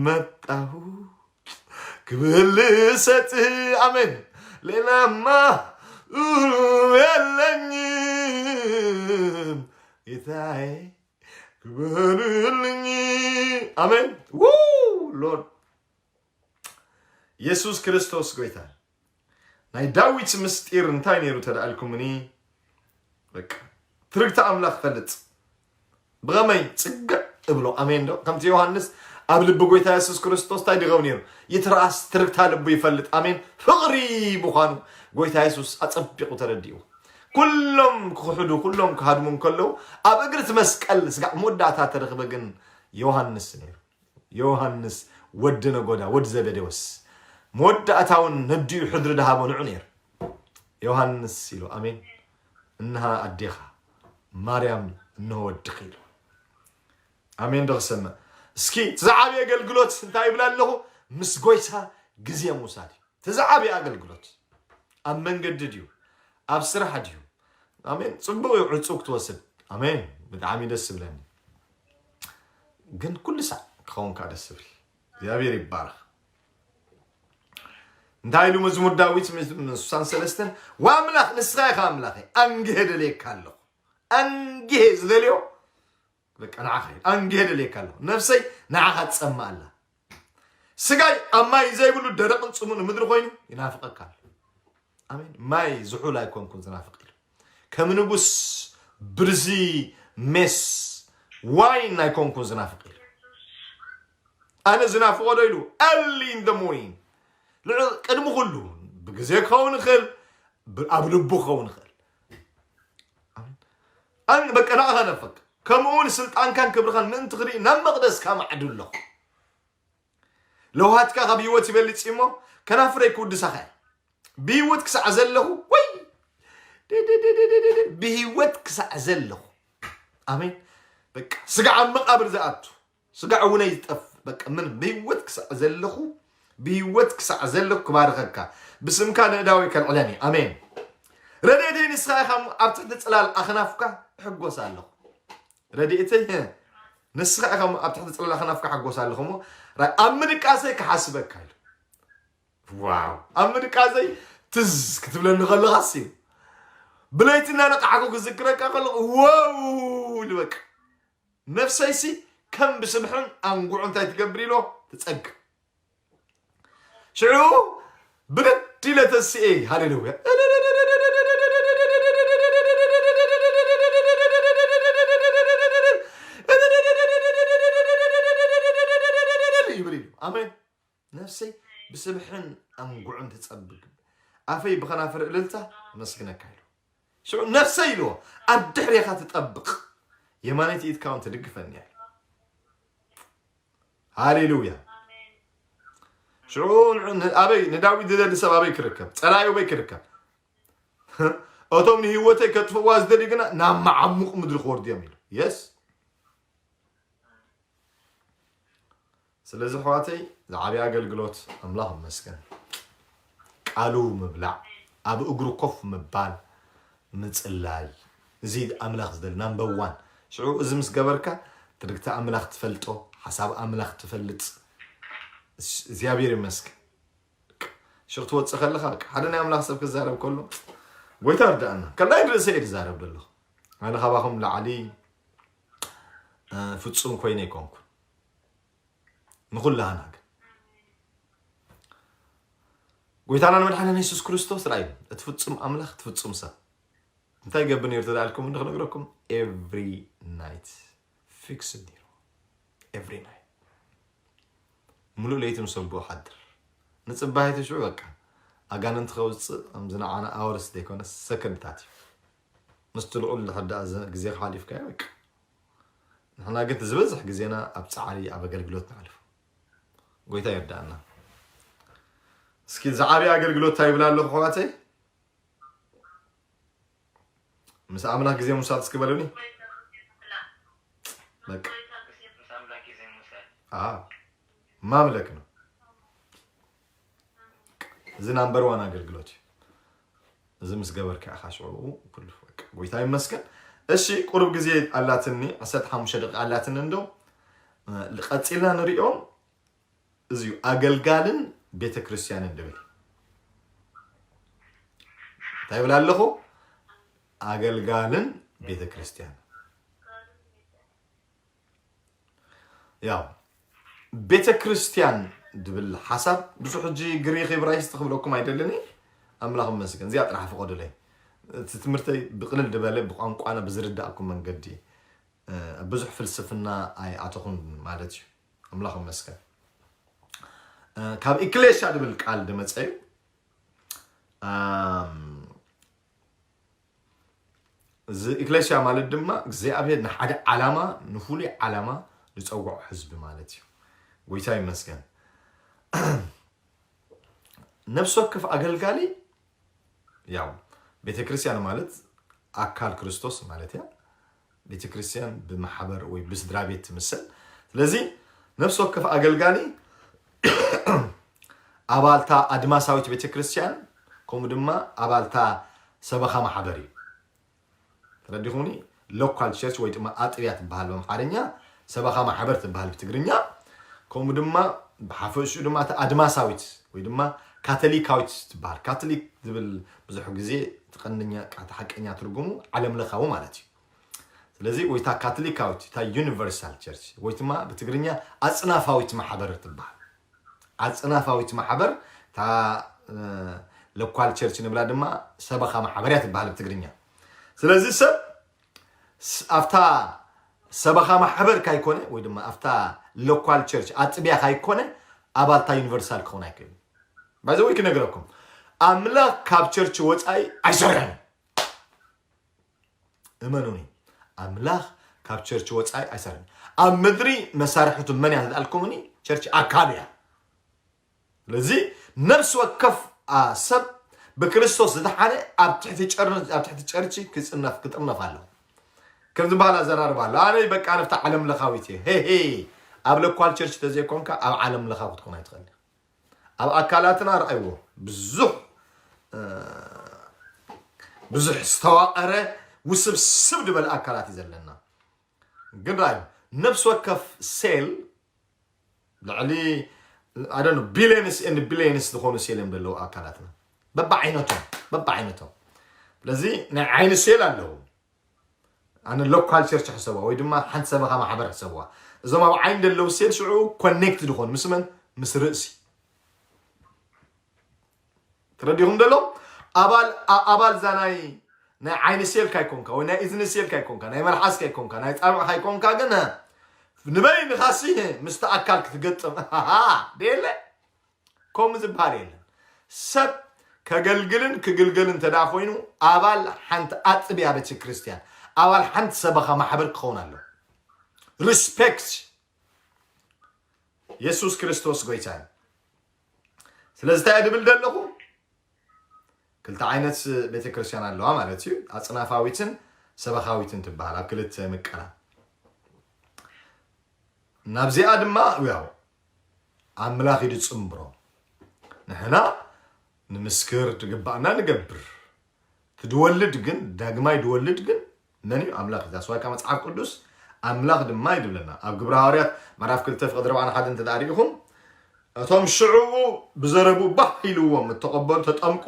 መጣሁ፣ ክብር ልሰጥ። ኣሜን። ሌላማ የለኝም፣ ጌታዬ ክበርልኝ። ኣሜን። ው ሎርድ፣ የሱስ ክርስቶስ ጎይታ። ናይ ዳዊት ምስጢር እንታይ ነይሩ ተደኣልኩምኒ? በቃ፣ ትርግታ ኣምላኽ ፈልጥ። ብኸመይ? ጽግዕ እብሎ። ኣሜን ዶ? ከምቲ ዮሃንስ ኣብ ልቢ ጎይታ የሱስ ክርስቶስ እንታይ ድገው ነይሩ? ይትረኣስ ትርግታ ልቡ ይፈልጥ። ኣሜን። ፍቕሪ ምዃኑ ጎይታ የሱስ ኣጸቢቑ ተረዲኡ። ኩሎም ክኽሕዱ፣ ኩሎም ክሃድሙ እንከለዉ፣ ኣብ እግሪ እቲ መስቀል ስጋዕ መወዳእታ ተረኽበ ግን ዮሃንስ ነይሩ። ዮሃንስ ወዲ ነጎዳ፣ ወዲ ዘበዴዎስ፣ መወዳእታውን ነዲኡ ሕድሪ ድሃቦ ንዑ ነይሩ። ዮሃንስ ኢሉ፣ ኣሜን፣ እንሃ ኣዴኻ፣ ማርያም፣ እንሆ ወድኺ ኢሉ። ኣሜን ዶ ክሰምዕ? እስኪ፣ እቲ ዝዓበየ ኣገልግሎት እንታይ ይብል ኣለኹ? ምስ ጎይታ ግዜ ምውሳድ እዩ። እቲ ዝዓበየ ኣገልግሎት ኣብ መንገዲ ድዩ? ኣብ ስራሕ ድዩ? ኣሜን። ጽቡቕ እዩ ዕጹ ክትወስድ። ኣሜን። ብጣዕሚ ደስ ዝብለኒ። ግን ኩሉ ሳዕ ክኸውን ከኣ ደስ ዝብል። እግዚኣብሔር ይባረኽ። እንታይ ኢሉ መዝሙር ዳዊት ምስ፣ ምስ ስሳን ሰለስተን? "ወኣምላኽ ንስኻ ኢኻ ኣምላኸይ፣ ኣንግሄ ደልየካ ኣለኹ። ኣንጊሄ ዝደልዮ በቃ ንዓኻ እዩ። ኣንጊሄ ደልየካ ኣለኹ። ነፍሰይ ንዓኻ ትጸምእ ኣላ። ስጋይ ኣብ ማይ ዘይብሉ ደረቕን ጽሙን ምድሪ ኮይኑ ይናፍቐካ ኣሎ። ኣሜን። ማይ ዝሑል ኣይኮንኩን ዝናፍቕ ኢሉ። ከም ንጉስ ብርዚ ሜስ ዋይን ኣይኮንኩን ዝናፍቕ ኢሉ። ኣነ ዝናፍቖ ዶ ኢሉ early in the morning፣ ልዕሊ ቅድሚ ኩሉ ብግዜ ክኸውን ይኽእል፣ ብ- ኣብ ልቡ ክኸውን ይኽእል። ኣሜን። ኣን በቃ ንዓኻ ነፍቅ። ከምኡ እውን ስልጣንካን ክብርኻን ምእንቲ ክርኢ ናብ መቕደስካ ማዕዱ ኣለኹ። ለውሃትካ ካብ ህይወት ይበልጽ እሞ ከናፍረይ ክውድሳኻ እየ። ብህይወት ክሳዕ ዘለኹ ወይ ብህይወት ክሳዕ ዘለኹ ኣሜን። በቃ ስጋ ኣብ መቃብር ዝኣቱ ስጋ እውን ኣይዝጠፍ በቃ ምን ብህይወት ክሳዕ ዘለኹ ብህይወት ክሳዕ ዘለኹ ክባርኸካ ብስምካ ንእዳወይ ከልዕለን እየ ኣሜን። ረድኤተይ ንስኻ ኢኻ እሞ ኣብ ትሕቲ ጽላል ኣኽናፍካ እሕጎስ ኣለኹ። ረድኤተይ ንስኻ ኢኻ እሞ ኣብ ትሕቲ ጽላል ኣኽናፍካ እሕጎስ ኣለኹ እሞ ራ- ኣብ ምድቃሰይ ክሓስበካ ኢሉ ዋው ኣብ ምድቃሰይ ትዝ ክትብለኒ ከለኻሲ ብለይቲ እናነቃሕኩ ክዝክረካ ከለኹ ወው ልበቅ ነፍሰይሲ ከም ብስብሕን ኣንጉዑ እንታይ ትገብር ኢሎ ትጸግ ሽዑ ብድድ ኢለ ተስኤ ሃሌሉያ ይብል ኢሉ ኣሜን ነፍሰይ ብስብሕን ኣንጉዕን ትጸብግ ኣፈይ ብኸናፍር እልልታ መስግነካ ኢሉ ሽዑ ነፍሰይ ኢልዎ ኣብ ድሕሬኻ ትጠብቕ የማነይቲ ኢድካ እውን ትድግፈኒ እያ ሃሌሉያ ሽዑ ንዑ ን- ኣበይ ንዳዊት ዝደሊ ሰብ ኣበይ ክርከብ ጸላዩ ኣበይ ክርከብ እቶም ንህይወተይ ከጥፍዋ ዝደሊ ግና ናብ መዓሙቕ ምድሪ ክወርድዮም ኢሉ የስ ስለዚ ኣሕዋተይ ዝዓብየ ኣገልግሎት ኣምላኽ ይመስገን ቃሉ ምብላዕ ኣብ እግሩ ኮፍ ምባል ምጽላይ እዚ ኣምላኽ ዝደሊ ናምበር ዋን ሽዑ እዚ ምስ ገበርካ ትርግቲ ኣምላኽ ትፈልጦ ሓሳብ ኣምላኽ ትፈልጥ እግዚኣብሔር ይመስገን ሽቕ ትወፅእ ከለኻ ሓደ ናይ ኣምላኽ ሰብ ክዛረብ ከሎ ጎይታ ርዳእና ከላይ ርእሰ እየ ዝዛረብ ዘለኹ ኣነ ካባኹም ላዕሊ ፍጹም ኮይነ ኣይኮንኩን ንኹላህና ግን ጎይታና ንመድሓንና የሱስ ክርስቶስ ርኣዩ እቲ ፍጹም ኣምላኽ እቲ ፍጹም ሰብ እንታይ ገብር ነይሩ ተዳልኩም እንዲ ክነግረኩም every night fix ነይሩ every night ሙሉእ ለይቲ ምስ ኣቦኡ ሓድር ንጽባሒቲ ሽዑ በቃ ኣጋንንቲ ከውጽእ ከምዚ ንዓና ኣወርስ ዘይኮነ ሰከንድታት እዩ ምስቲ ልዑል ድሕር ደኣ ግዜኻ ሓሊፍካዮ በቃ ንሕና ግን ዝበዝሕ ግዜና ኣብ ጻዕሪ ኣብ ኣገልግሎት ንሓልፎ ጎይታ ይርዳእና እስኪ ዝዓብየ ኣገልግሎት እንታይ ይብል ኣለኹ ኣሕዋተይ ምስ ኣምላኽ ግዜ ምውሳድ እስኪ በሉኒ በቃ ማምለክ ነው እዚ ናምበር ዋን ኣገልግሎት እዩ እዚ ምስ ገበርካ ኢኻ ሽዑ ኩሉ በቃ ጎይታ ይመስገን እሺ ቁሩብ ግዜ ኣላትኒ ዓሰርተ ሓሙሽተ ደቂቃ ኣላትኒ እንዶ ቀፂልና ንሪኦ እዚዩ ኣገልጋልን ቤተክርስትያንን ድብል እንታይ ይብል ኣለኹ ኣገልጋልን ቤተክርስትያን ያው ቤተክርስትያን ድብል ሓሳብ ብዙ ሕጂ ግሪክ ብራይስጥ ክብለኩም ኣይደልን ኣምላኽ መስገን እዚኣ ጥራሕ ፍቀዱለይ እቲ ትምህርተይ ብቅልል ድበለ ብቋንቋና ብዝርዳእኩም መንገዲ ብዙሕ ፍልስፍና ኣይኣተኹን ማለት እዩ ኣምላኽ መስገን ካብ ኢክሌሻ ድብል ቃል ድመፀ እዩ እዚ ኢክሌሽያ ማለት ድማ እግዚኣብሔር ንሓደ ዓላማ ንፍሉይ ዓላማ ዝፀውዖ ህዝቢ ማለት እዩ ጎይታ ይመስገን ነፍሲ ወከፍ ኣገልጋሊ ያው ቤተክርስትያን ማለት ኣካል ክርስቶስ ማለት እያ ቤተክርስትያን ብማሕበር ወይ ብስድራ ቤት ትምሰል ስለዚ ነፍሲ ወከፍ ኣገልጋሊ ኣባልታ ኣድማሳዊት ቤተክርስትያን ከምኡ ድማ ኣባልታ ሰበኻ ማሕበር እዩ ተረዲኹኒ local church ወይ ድማ ኣጥብያ ትበሃል በምሓርኛ ሰበኻ ማሕበር ትበሃል ብትግርኛ ከምኡ ድማ ብሓፈሽኡ ድማ እቲ ኣድማሳዊት ወይ ድማ ካቶሊካዊት ትበሃል ካቶሊክ ዝብል ብዙሕ ግዜ ትቐንኛ ቃቲ ሓቀኛ ትርጉሙ ዓለም ለኻዊ ማለት እዩ ስለዚ ወይ እታ ካቶሊካዊት፣ እታ ዩኒቨርሳል ቸርች፣ ወይ ድማ ብትግርኛ ኣጽናፋዊት ማሕበር ትበሃል። ኣጽናፋዊት ማሕበር፣ እታ ሎኳል ቸርች ንብላ ድማ ሰበኻ ማሕበር እያ ትበሃል ብትግርኛ። ስለዚ ሰብ ኣብታ ሰበኻ ማሕበር ካይኮነ ወይ ድማ ኣብታ ሎኳል ቸርች ኣጥቢያ ካይኮነ ኣባልታ ዩኒቨርሳል ክኸውን ኣይክእልን። ባይዘ ወይ ክነግረኩም፣ ኣምላኽ ካብ ቸርች ወፃኢ ኣይሰርሕን። እመኑኒ፣ ኣምላኽ ካብ ቸርች ወፃኢ ኣይሰርሕን። ኣብ ምድሪ መሳርሕቱ መን እያ ተልኩምኒ፣ ቸርች ኣካል እያ። ስለዚ ነፍሲ ወከፍ ሰብ ብክርስቶስ ዝተሓነ ኣብ ትሕቲ ጨርች ክጥርነፍ ኣለዎ። ከም ዝበሃል ኣዘራርባ ኣሎ። ኣነ በቃ ነፍታ ዓለም ለኻዊት እየ። ሄ ሄ፣ ኣብ ሎኳል ቸርች ተዘይኮንካ ኣብ ዓለም ለኻዊ ክትኮን ኣይትኽእል። ኣብ ኣካላትና ረኣይዎ፣ ብዙሕ ብዙሕ ዝተዋቐረ ውስብስብ ዝበለ ኣካላት እዩ ዘለና። ግን ረኣዩ፣ ነፍሲ ወከፍ ሴል ልዕሊ ቢሊየንስ ን ቢሊየንስ ዝኾኑ ሴል እዮም ዘለዉ ኣካላትና፣ በብዓይነቶም በብዓይነቶም። ስለዚ ናይ ዓይኒ ሴል ኣለዉ። ኣነ ሎካል ቸርች ሕሰብዋ ወይ ድማ ሓንቲ ሰበኻ ማሕበር ሕሰብዋ። እዞም ኣብ ዓይኒ ዘለዉ ሴል ሽዑ ኮኔክት ዝኾኑ ምስ መን? ምስ ርእሲ። ተረዲኹም ደሎ ኣባል ዛ ናይ ናይ ዓይኒ ሴል ካይኮንካ ወይ ናይ እዝኒ ሴል ካይኮንካ ናይ መልሓስ ካይኮንካ ናይ ፃብዕ ካይኮንካ ግን ንበይንኻሲ ምስቲ ኣካል ክትገጥም ደየለ። ከምኡ ዝበሃል የለን። ሰብ ከገልግልን ክግልገልን እንተ ደኣ ኮይኑ ኣባል ሓንቲ ኣጥብያ ቤተ ክርስቲያን ኣባል ሓንቲ ሰበኻ ማሕበር ክኸውን ኣሎ። ሪስፔክት የሱስ ክርስቶስ ጎይታ እዩ። ስለዚ እንታይ ድብል ዘለኹ ክልተ ዓይነት ቤተ ክርስቲያን ኣለዋ ማለት እዩ። ኣጽናፋዊትን ሰበኻዊትን ትበሃል ኣብ ክልተ ምቀላ። ናብዚኣ ድማ ያው ኣምላኽ ኢዩ ዝጽንብሮ። ንሕና ንምስክር ዝግባእና ንገብር። ትድወልድ ግን ዳግማይ ድወልድ ግን መን እዩ? ኣምላኽ እዩ። ዛስዋይ ካብ መጽሓፍ ቅዱስ ኣምላኽ ድማ እዩ ዝብለና። ኣብ ግብረ ሃዋርያት ምዕራፍ ክልተ ፍቕዲ ኣርባዕን ሓደን እንተ ደኣ ርኢኹም፣ እቶም ሽዑ ብዘረቡ ባህ ኢልዎም እተቐበሉ ተጠምቁ፣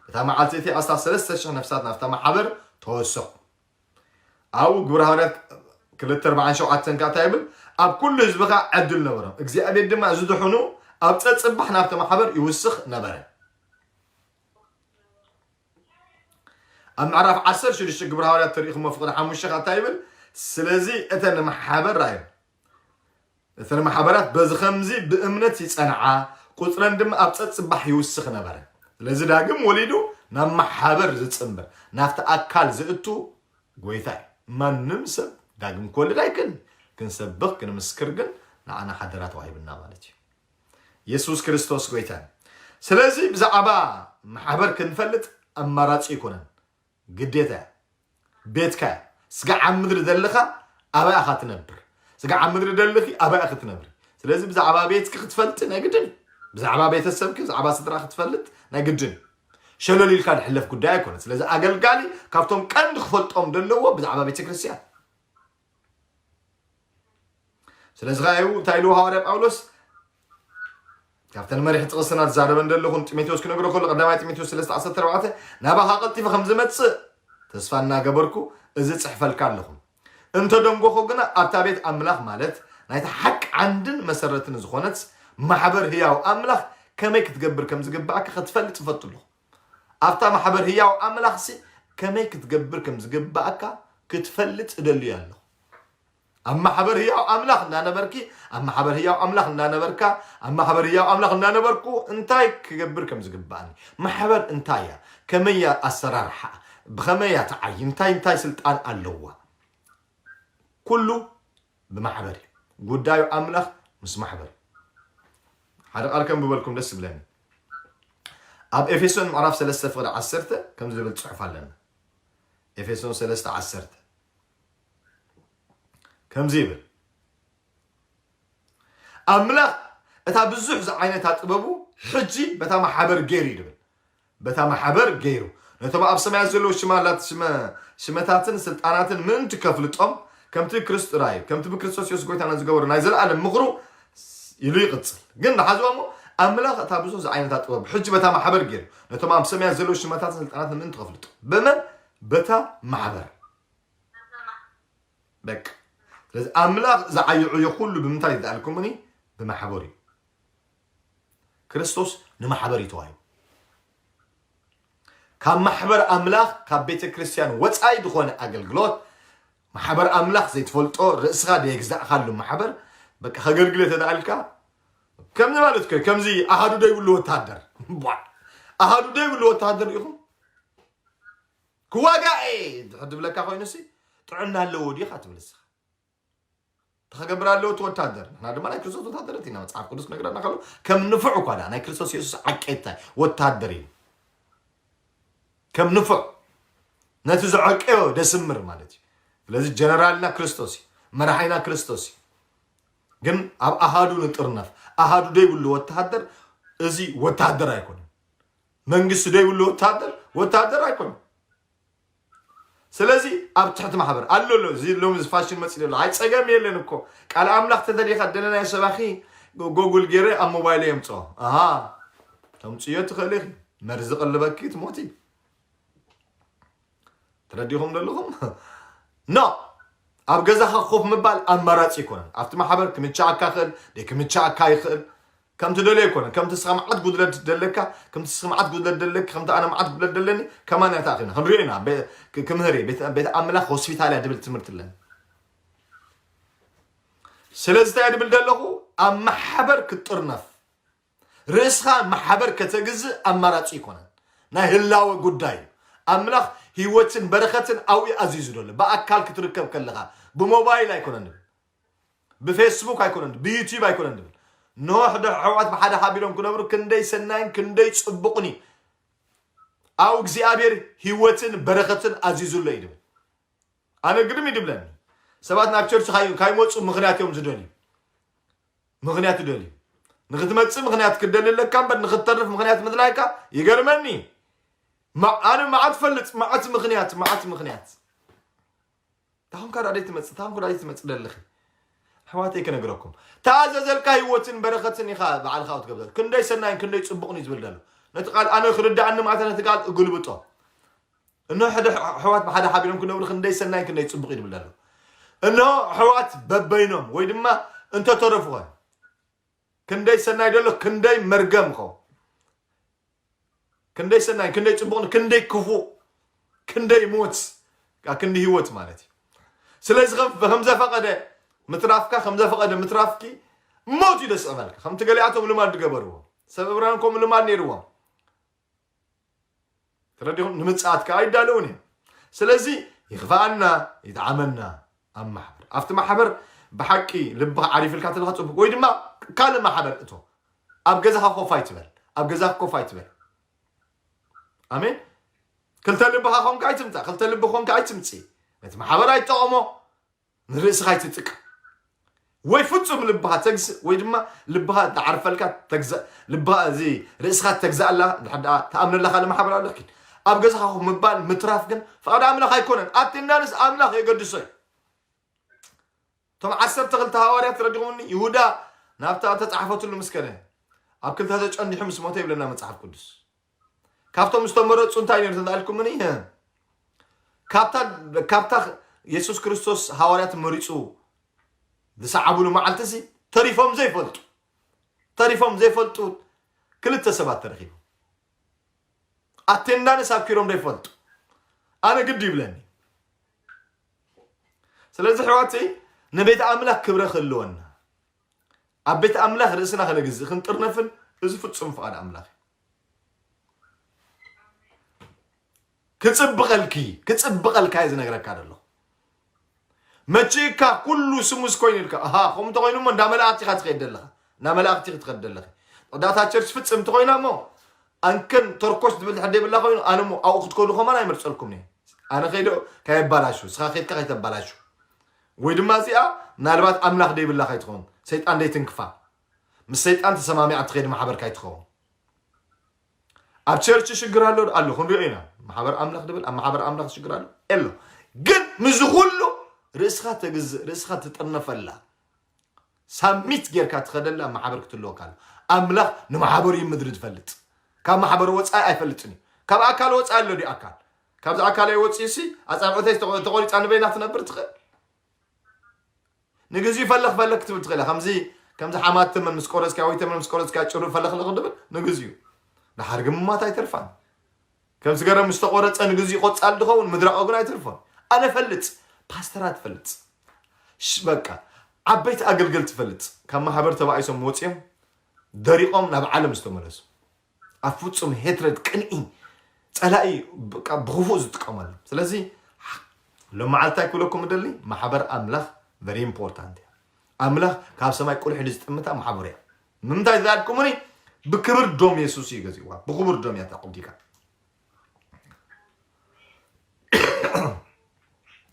በታ መዓልቲ እቲኣ ኣስታት ሰለስተ ሽሕ ነፍሳት ናብታ ማሕበር ተወሰኹ። ኣብኡ ግብረ ሃዋርያት ክልተ ኣርባዓን ሸውዓተን ከኣ እንታይ ይብል? ኣብ ኩሉ ህዝቢ ከኣ ዕድል ነበሮም። እግዚኣብሔር ድማ ዝድሕኑ ኣብ ጸጽባሕ ናብቲ ማሕበር ይውስኽ ነበረ። ኣብ ምዕራፍ ዓሰርተ ሽዱሽተ ግብረ ሃዋርያት ተሪኢኹሞ ፍቕዲ ሓሙሽተ ከኣ እንታይ ይብል? ስለዚ እተን ማሕበር ረኣዩ። እተን ማሕበራት በዚ ከምዚ ብእምነት ይጸንዓ፣ ቁጽረን ድማ ኣብ ጸጽባሕ ይውስኽ ነበረ። ስለዚ ዳግም ወሊዱ ናብ ማሕበር ዝጽንብር፣ ናብቲ ኣካል ዝእቱ ጎይታ እዩ። ማንም ሰብ ዳግም ክወልድ ኣይክእልን። ክንሰብኽ ክንምስክር ግን ንዓና ሓደራ ተዋሂብና ማለት እዩ። የሱስ ክርስቶስ ጎይታ እዩ። ስለዚ ብዛዕባ ማሕበር ክንፈልጥ ኣማራጺ ኣይኮነን፣ ግዴታ እዩ። ቤትካ እያ። ስጋዕ ኣብ ምድሪ ዘለኻ ኣበይ ኢኻ ትነብር? ስጋዕ ኣብ ምድሪ ደለኺ ኣበይ ኢኺ ትነብሪ? ስለዚ ብዛዕባ ቤትኪ ክትፈልጢ ናይ ግድን እዩ። ብዛዕባ ቤተሰብኪ ብዛዕባ ስድራ ክትፈልጥ ናይ ግድን እዩ። ሸለል ኢልካ ዝሕለፍ ጉዳይ ኣይኮነን። ስለዚ ኣገልጋሊ ካብቶም ቀንዲ ክፈልጦም ዘለዎ ብዛዕባ ቤተክርስትያን። ስለዚ ከኣ እዩ እንታይ ኢሉ ሃዋርያ ጳውሎስ ካብተን መሪሕ ጥቕስና ዝዛረበን ዘለኹ ንጢሞቴዎስ ክነግሮ ከሎ ቀዳማይ ጢሞቴዎስ ሰለስተ ዓሰርተ ኣርባዕተ ናባኻ ቀልጢፈ ከም ዝመጽእ ተስፋ እናገበርኩ እዚ ጽሕፈልካ ኣለኹ። እንተ ደንጎኹ ግና ኣብታ ቤት ኣምላኽ ማለት ናይቲ ሓቂ ዓንድን መሰረትን ዝኾነት ማሕበር ህያው ኣምላኽ ከመይ ክትገብር ከም ዝግባኣካ ክትፈልጥ እፈቱ ኣለኹ። ኣብታ ማሕበር ህያው ኣምላኽሲ ከመይ ክትገብር ከም ዝግባኣካ ክትፈልጥ እደልዩ ኣለኹ። ኣብ ማሕበር ህያው ኣምላኽ እንዳነበርኪ ኣብ ማሕበር ህያው ኣምላኽ እንዳነበርካ ኣብ ማሕበር ህያው ኣምላኽ እንዳነበርኩ እንታይ ክገብር ከም ዝግባኣኒ ማሕበር እንታይ እያ ከመይ እያ ኣሰራርሓ ብኸመይ እያ ትዓይ እንታይ እንታይ ስልጣን ኣለዋ ኩሉ ብማሕበር እዩ ጉዳዩ ኣምላኽ ምስ ማሕበር እዩ ሓደ ቃል ከም ብበልኩም ደስ ይብለኒ ኣብ ኤፌሶን ምዕራፍ ሰለስተ ፍቕዲ ዓሰርተ ከም ዝብል ፅሑፍ ኣለና ኤፌሶን ሰለስተ ዓሰርተ ከምዚ ይብል ኣምላኽ እታ ብዙሕ ዝዓይነታ ጥበቡ ሕጂ በታ ማሕበር ገይሩ ይብል በታ ማሕበር ገይሩ ነቶም ኣብ ሰማያት ዘለዉ ሽማላት ሽመታትን ስልጣናትን ምእንቲ ከፍልጦም ከምቲ ክርስ ራይ ከምቲ ብክርስቶስ የሱስ ጎይታና ዝገበሩ ናይ ዘለኣለም ምኽሩ ኢሉ ይቕጽል ግን ንሓዝዋ እሞ ኣምላኽ እታ ብዙሕ ዝዓይነታ ጥበብ ሕጂ በታ ማሕበር ገይሩ ነቶም ኣብ ሰማያት ዘለዉ ሽመታትን ስልጣናትን ምእንቲ ከፍልጦም በመን በታ ማሕበር በቃ። ስለዚ ኣምላኽ ዝዓይዑ ይኹሉ ብምንታይ ዝኣልኩምኒ? ብማሕበር እዩ። ክርስቶስ ንማሕበር እዩ ተዋሂቡ። ካብ ማሕበር ኣምላኽ፣ ካብ ቤተ ክርስቲያን ወፃኢ ዝኾነ ኣገልግሎት፣ ማሕበር ኣምላኽ ዘይትፈልጦ፣ ርእስኻ ደየግዛእካሉ ማሕበር፣ በቃ ከገልግል ተደኣልካ፣ ከምዚ ማለት እኮ ከምዚ ኣሃዱ ደይብሉ ወታደር። ቧዕ። ኣሃዱ ደይብሉ ወታደር ኢኹም። ክዋጋእ እየ ድሕር ድብለካ ኮይኑሲ፣ ጥዕና ኣለዎ ድኻ ትብል እስኻ? ተኸገብር ኣለዎ እቲ ወታደር። ንሕና ድማ ናይ ክርስቶስ ወታደረት ኢና። መጽሓፍ ቅዱስ ክነግረና ከሎ ከም ንፉዕ እኳ ደኣ ናይ ክርስቶስ የሱስ ዓቄታይ ወታደር እዩ። ከም ንፉዕ ነቲ ዘዐቀዮ ደስምር ማለት እዩ። ስለዚ ጀነራልና ክርስቶስ እዩ፣ መራሒና ክርስቶስ እዩ። ግን ኣብ ኣሃዱ ንጥርነፍ። ኣሃዱ ደይብሉ ወታደር እዚ ወታደር ኣይኮነን። መንግስቲ ደይብሉ ወታደር ወታደር ኣይኮነን። ስለዚ ኣብ ትሕቲ ማሕበር ኣሎ ኣሎ። እዚ ሎሚ እዚ ፋሽን መፂእ ኣሎ። ኣይ ፀገም የለን እኮ። ቃል ኣምላኽ ተደሊኻ ደለናዮ ሰባኺ ጎጉል ገይረ ኣብ ሞባይል የምፅኦ። ኣሃ፣ ተምፅዮ ትኽእል ኢኺ። መርዚ ቀልበኪ ትሞቲ። ተረዲኹም ዘለኹም? ኖ፣ ኣብ ገዛኻ ኮፍ ምባል ኣማራፂ ኣይኮነን። ኣብቲ ማሕበር ክምቻኣካ ይኽእል፣ ደይ ክምቻኣካ ይኽእል። ከምቲ ደልዮ ኣይኮነን። ከምቲ እስኻ መዓት ጉድለት ደለካ፣ ከምቲ እስኻ መዓት ጉድለት ደለኪ፣ ከምቲ ኣነ መዓት ጉድለት ደለኒ፣ ከማን እያ ተኣኺብና። ክንሪኦ ኢና። ቤ-፣ ክ-፣ ክምህር እየ። ቤት፣ ቤት ኣምላኽ ሆስፒታል እያ ድብል ትምህርቲ ኣለኒ። ስለዚ እንታይ እየ ድብል ደለኹ? ኣብ ማሕበር ክትጥርነፍ። ርእስኻ ማሕበር ከተግዝእ ኣማራፂ ኣይኮነን። ናይ ህላወ ጉዳይ እዩ። ኣምላኽ ህይወትን በረኸትን ኣብኡ ኣዚዙ ደሎ። ብኣካል ክትርከብ ከለኻ፣ ብሞባይል ኣይኮነን ድብል። ብፌስቡክ ኣይኮነን፣ ብዩቲዩብ ኣይኮነን ድብል። ኖሕ ዶ ኣሕዋት ብሓደ ሓቢሮም ክነብሩ ክንደይ ሰናይን ክንደይ ጽቡቕን እዩ። ኣብ እግዚኣብሔር ህይወትን በረኸትን ኣዚዙሎ እዩ ድብል። ኣነ ግርም እዩ ድብለኒ። ሰባት ናብ ቸርች ካይ-፣ ካይመጹ ምኽንያት እዮም ዝደልዩ። ምኽንያት ይደልዩ። ንኽትመጽእ ምኽንያት ክደሊ ኣለካ እምበር ንኽትተርፍ ምኽንያት ምድላይካ ይገርመኒ። ማ-፣ ኣነ መዓት ፈልጥ፣ መዓት ምኽንያት፣ መዓት ምኽንያት። ታኹም ካዳ ደይ ትመጽእ፣ ታኹም ካዳ ደይ ትመጽእ ደለኺ። ኣሕዋተይ ክነግረኩም። ተኣዘዘልካ ህይወትን በረኸትን ኢኻ ባዕልኻ ክትገብር። ክንደይ ሰናይን ክንደይ ጽቡቕን እዩ ዝብል ዘሎ። ነቲ ቃል ኣነ ክርድኣኒ ማለት ነቲ ቃል እግልብጦ። እንሆ ሕደ ኣሕዋት ብሓደ ሓቢሮም ክነብሩ ክንደይ ሰናይን ክንደይ ጽቡቕ እዩ ዝብል ዘሎ። እንሆ ኣሕዋት በበይኖም ወይ ድማ እንተተረፉኸ? ክንደይ ሰናይ ደሎ፣ ክንደይ መርገም ኸ? ክንደይ ሰናይ፣ ክንደይ ጽቡቕ፣ ክንደይ ክፉእ፣ ክንደይ ሞት፣ ካ-፣ ክንዲ ህይወት ማለት እዩ። ስለዚ ከም፣ ከም ዘፈቐደ ምትራፍካ፣ ከም ዘፈቐደ ምትራፍኪ ሞት እዩ ደስ ዝበልካ። ከምቲ ገሊኣቶም ልማድ ዝገበርዎ። ሰብ እብራን ከምኡ ልማድ ነይርዎም። ተረዲኹም? ንምጽኣት ከኣ ኣይዳለውን እዮም። ስለዚ ይኽፍኣና፣ ይጥዓመና ኣብ ማሕበር። ኣብቲ ማሕበር ብሓቂ ልብኻ ዓሪፍ ኢልካ ተለኻ ጽቡቕ። ወይ ድማ ካልእ ማሕበር እቶ። ኣብ ገዛኻ ኮፍ ኣይትበል። ኣብ ገዛኻ ኮፍ ኣይትበል። ኣሜን። ክልተ ልብኻ ኮንካ ኣይትምጻእ። ክልተ ልቢ ኮንካ ኣይትምጺ። ነቲ ማሕበር ኣይትጠቐሞ። ንርእስኻ ኣይትጥቀም። ወይ ፍጹም ልብኻ ተግዝእ፣ ወይ ድማ ልብኻ ተዓርፈልካ ተግዛእ፣ ልብኻ እዚ ርእስኻ ተግዛኣላ፣ እንድሕር ደኣ ተኣምነላ ካልእ ማሕበር ኣለኪ። ኣብ ገዛኻ ኮፍ ምባል፣ ምትራፍ ግን ፍቓድ ኣምላኽ ኣይኮነን። ኣቴንዳንስ ኣምላኽ የገድሶ እዩ። እቶም ዓሰርተ ክልተ ሃዋርያት ረዲኹምኒ፣ ይሁዳ ናብታ ተጻሕፈትሉ ምስ ከደ፣ ኣብ ክልተ ተጨንዲሑ ምስ ሞተ ይብለና መጽሓፍ ቅዱስ። ካብቶም ዝተመረጹ እንታይ ነይሩ ተባልኩምኒ? ካብታ፣ ካብታ የሱስ ክርስቶስ ሃዋርያት መሪጹ ዝሰዓቡሉ መዓልቲ ሲ ተሪፎም ዘይፈልጡ፣ ተሪፎም ዘይፈልጡ ክልተ ሰባት ተረኺቦም። ኣቴንዳንስ ኣብኪሮም ዘይፈልጡ። ኣነ ግዲ ይብለኒ። ስለዚ ኣሕዋተይ ንቤት ኣምላኽ ክብረ ክህልወና፣ ኣብ ቤት ኣምላኽ ርእስና ከነግዝእ ክንጥርነፍን፣ እዚ ፍጹም ፍቓድ ኣምላኽ እዩ። ክጽብቐልኪ፣ ክጽብቐልካ እየ ዝነግረካ ዘለኹ። መቺእካ ኩሉ ስሙዝ ኮይኑ ኢልካ፣ ኣሃ፣ ከምኡ እንተኾይኑ እሞ እንዳ መላእኽቲ ኢኻ ትኸይድ ዘለኻ። እንዳ መላእኽቲ ክትኸድ ዘለኺ። ዳታ ቸርች ፍጽምቲ ኮይና እሞ፣ ኣንከን ተርኮስ ትብል ድሕር ደይብላ ኮይኑ፣ ኣነ እሞ ኣብኡ ክትከዱ ከማን ኣይመርጸልኩምን እየ። ኣነ ከይደ ከየባላሹ፣ ንስኻ ከይድካ ከይተባላሹ። ወይ ድማ እዚኣ ምናልባት ኣምላኽ ደይብላ ከይትኸውን፣ ሰይጣን ደይትንክፋ። ምስ ሰይጣን ተሰማሚዓ ትኸይድ ማሕበር ከይትኸውን። ኣብ ቸርች ሽግር ኣሎ፣ ኣሎ፣ ክንሪኦ ኢና። ማሕበር ኣምላኽ ድብል፣ ኣብ ማሕበር ኣምላኽ ሽግር ኣሎ፣ ኣሎ። ግን ምስዚ ኩሉ ርእስኻ ተግዝእ፣ ርእስኻ ትጥርነፈላ፣ ሳሚት ጌርካ ትኸደላ ማሕበር ክትህልወካ ኣሎ። ኣምላኽ ንማሕበሩ እዩ ምድሪ ዝፈልጥ። ካብ ማሕበር ወጻኢ ኣይፈልጥን እዩ። ካብ ኣካል ወጻኢ ኣሎ ድዩ ኣካል? ካብዚ ኣካለይ ወጺኡ ሲ ኣጻብዕተይ ተቆ-፣ ተቆሪጻ ንበይና ትነብር ትኽእል? ንግዜኡ ፈለኽ ፈለኽ ክትብል ትኽእል ኢኻ። ከምዚ ከምዚ ሓማት ተመን ምስ ቆረፅካ ወይ ተመን ምስ ቆረፅካ ጭሩ ፈለኽ ለኽ ትብል ንግዜኡ። ድሓር ግን ምማት ኣይተርፋን። ከምዚ ገረም ምስ ተቆረፀ ንግዜኡ ቆፃል ድኸውን ምድራቆ ግን ኣይተርፎን። ኣነ ፈልፅ ፓስተራት ፈልፅ ሽ- በቃ ዓበይቲ ኣገልገልቲ ፈልፅ ካብ ማሕበር ተባኢሶም ወፂኦም ደሪቆም ናብ ዓለም ዝተመለሱ ኣብ ፍጹም ሄትረድ ቅንኢ ጸላኢ በቃ ብኽፉእ ዝጥቀመሉ። ስለዚ ሎመዓልቲ እንታይ ክብለኩም እደሊ ማሕበር ኣምላኽ very important እያ። ኣምላኽ ካብ ሰማይ ቁልሕ ኢሉ ዝጥምታ ማሕበሩ እያ። ንምንታይ ዝኣልኩምኒ ብክብር ዶም የሱስ እዩ ገዚእዋ። ብክቡር ዶም እያ ተቐዲካ።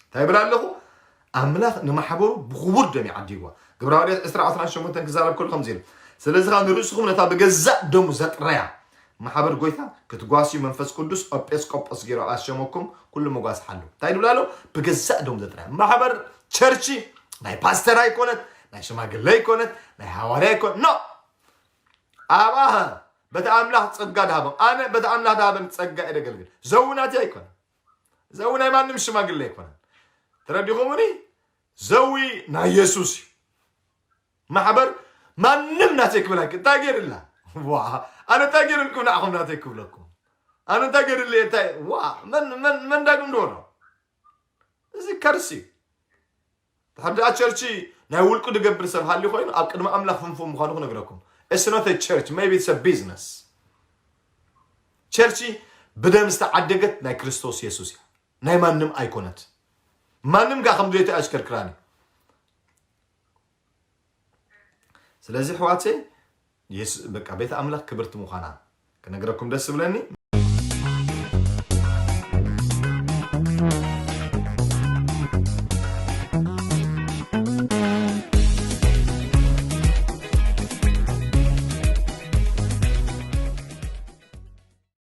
እንታይ ይብል ኣለኹ ኣምላኽ ንማሕበሩ ብክቡር ደም ይዓዲግዋ። ግብረ ሃዋርያት ዕስራ ዓሰርተ ሸሞንተ ክዛረብ ከሎ ከምዚ ኢሉ ስለዚ ከዓ ንርእስኹም ነታ ብገዛእ ደሙ ዘጥረያ ማሕበር ጎይታ ክትጓስዩ መንፈስ ቅዱስ ኤጲስቆጶስ ገይሩ ኣሸመኩም ኩሉ መጓስ ሓሉ እንታይ ይብል ኣሎ ብገዛእ ደሙ ዘጥረያ ማሕበር ቸርቺ ናይ ፓስተር ኣይኮነት ናይ ሽማግለ ኣይኮነት ናይ ሃዋርያ ኣይኮነት ኖ ኣባ በቲ ኣምላኽ ጸጋ ድሃቦም ኣነ በቲ ኣምላኽ ድሃበን ጸጋ እየ ደገልግል ዘውናት ኣይኮነ ዘዊ ናይ ማንም ሽማግለ ኣይኮነን ተረዲኹምኒ ዘዊ ናይ የሱስ እዩ ማሕበር ማንም ናተይ ክብል ኣይክ እንታይ ገይርላ ዋ ኣነ እንታይ ገይርልኩም ንዓኹም ናተይ ክብለኩም ኣነ እንታይ ገይርለ እንታይ ዋ መን መን መን ዳግም ድወሮ እዚ ከርሲ እዩ ድሕር ደኣ ቸርቺ ናይ ውልቁ ድገብር ሰብ ሃልዩ ኮይኑ ኣብ ቅድሚ ኣምላኽ ፍንፉን ምዃኑ ክነግረኩም It's not a church, maybe it's a business. ቸርቺ ብደም ዝተዓደገት ናይ ክርስቶስ የሱስ እያ። ናይ ማንም ኣይኮነት። ማንም ጋር ከም ድሌቱ ኣሽከርክራን እዩ። ስለዚ ሕዋተይ በቃ ቤተ ኣምላኽ ክብርቲ ምዃና ክነግረኩም ደስ ዝብለኒ